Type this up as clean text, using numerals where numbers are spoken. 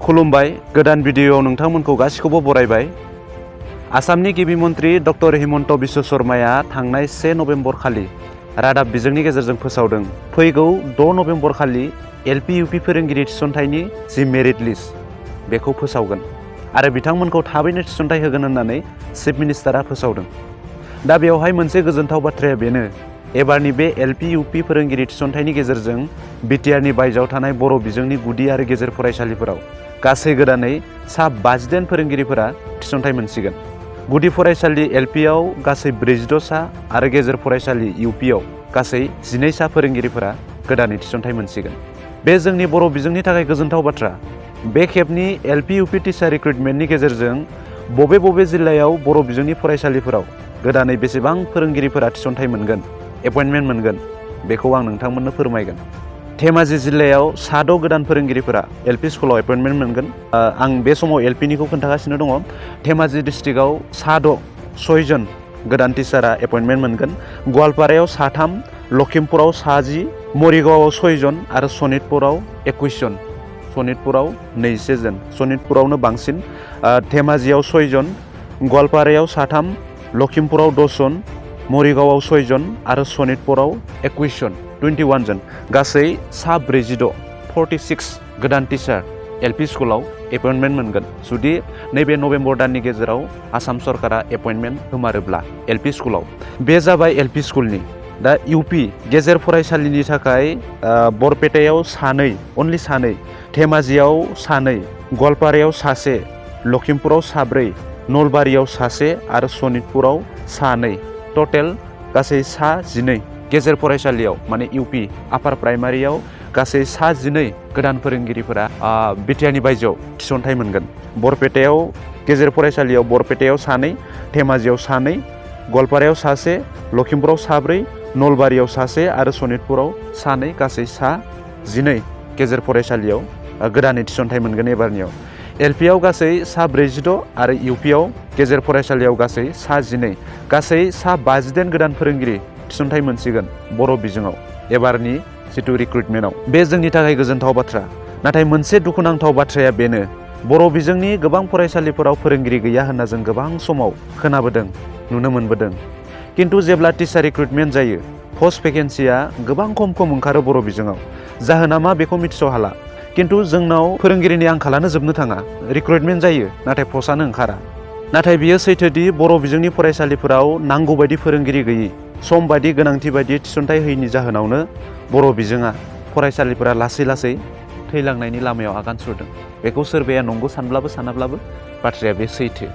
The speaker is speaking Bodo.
खुलुमबाय गोदान भिडिअआव नोंथांमोनखौ गासिखौबो बरायबाय। आसामनि गिबि मन्त्रि डक्टर हिमन्त बिश्व शर्माया थांनाय 1 नभेम्बर खालि रादाब बिजोंनि गेजेरजों फोसावदों फैगौ 6 नभेम्बर खालि एलपि इउपि फोरोंगिरि थिसनथाइनि जि मेरिट लिस्ट बेखौ फोसावगोन आरो बिथांमोनखौ थाबैनो थिसनथाइ होगोन होननानै चिफ मिनिस्टारा फोसावदों। दा बेवहाय मोनसे गोजोनथाव बाथ्राया बेनो एबारनि बे एलपि इउपि फोरोंगिरि थिसनथाइनि गेजेरजों बिटिआरनि बायजोआव थानाय बर' बिजोंनि गुदि आरो गेजेर फरायसालिफोराव गासै गोदानै सा 52 फोरोंगिरिफोरा थिसनथाइ मोनसिगोन। गुदि फरायसालि एलपिआव गासै 46 सा आरो गेजेर फरायसालि इउपिआव गासै 12 सा फोरोंगिरिफोरा गोदानै थिसनथाइ मोनसिगोन। बे जोंनि बर' बिजोंनि थाखाय गोजोनथाव बाथ्रा। बे खेबनि एलपि इउपि टिचार रिक्रुटमेन्टनि गेजेरजों बबे जिल्लायाव बर' बिजोंनि फरायसालिफोराव गोदानै बेसेबां फोरोंगिरिफोरा थिसनथाइ मोनगोन, एपइन्टमेन्ट मोनगोन, बेखौ आं नोंथांमोननो फोरमायगोन। धेमाजि जिल्लायाव 6 गोदान फोरोंगिरिफोरा एलपि स्कुलाव एपइन्टमेन्ट मोनगोन। आं बे समाव एलपिनिखौ खोन्थागासिनो दङ। धेमाजि डिस्ट्रिक्टआव 6 जन गोदान टिचारा एपइन्टमेन्ट मोनगोन। गवालपारायाव 3, लखिमपुराव 10, मरिगावआव 6 जन आरो सनितपुराव 21 जन। सनितपुराव 21 जन, सनितपुरावनो बांसिन। धेमाजियाव 6 जन, गवालपारायाव 3, लखिमपुराव 10 जन, मरिगावआव 6 जन आरो सनितपुराव 21 जन, 21 जन। गासै 46 गोदान टिचार एलपि स्कुलाव एपइन्टमेन्ट मोनगोन जुदि नैबे नभेम्बर दाननि गेजेराव आसाम सरकारा एपइन्टमेन्ट होमारोब्ला एलपि स्कुलाव। बे जाबाय एलपि स्कुलनि। दा इउपि गेजेर फरायसालिनि थाखाय बरपेटायाव 2, अनलि 2, धेमाजियाव 2, गवालपारायाव 1, लखिमपुराव 4, नलबारियाव 1 आरो सनितपुराव 2। टटेल गासै 12 गेजेर फरायसालियाव माने इउपि आपार प्राइमारियाव गासै 12 गोदान फोरोंगिरिफोरा बिटिआरनि बायजोआव थिसनथाइ मोनगोन। बरपेटायाव गेजेर फरायसालियाव बरपेटायाव 2, धेमाजियाव 2, गवालपारायाव 1, लखिमपुराव 4, नलबारियाव 1 आरो सनितपुराव 2, गासै 12 गेजेर फरायसालियाव गोदानै थिसनथाइ मोनगोन एबारनियाव। एलपिआव गासै 46 आरो इउपिआव गेजेर फरायसालियाव गासै 12, गासै 52 गोदान फोरोंगिरि थिसनथाइ मोनसिगोन बर' बिजोङाव एबारनि जिथु रिक्रुटमेन्टआव। बे जोंनि थाखाय गोजोनथाव बाथ्रा। नाथाय मोनसे दुखुनांथाव बाथ्राया बेनो बर' बिजोंनि गोबां फरायसालिफोराव फोरोंगिरि गैया होनना जों गोबां समाव खोनाबोदों, नुनो मोनबोदों। किन्तु जेब्ला टिचार रिक्रुटमेन्ट जायो पस्ट भेकेन्सिया गोबां खम ओंखारो बर' बिजोङाव। जाहोना मा बेखौ मिथिस' हाला। किन्तु जोंनाव फोरोंगिरिनि आंखालानो जोबनो थाङा। रिक्रुटमेन्ट जायो नाथाय पस्टआनो ओंखारा। नाथाय बियो सैथोदि बर' बिजोंनि फरायसालिफोराव नांगौ बायदि फोरोंगिरि गैयि, सम बायदि गोनांथि बायदि थिसनथाइ होयैनि जाहोनावनो बर' बिजोङा फरायसालिफोरा लासै थैलांनायनि लामायाव आगान सुरदों। बेखौ सोरबाया नंगौ सानब्लाबो सानाब्लाबो बाथ्राया बे सैथो।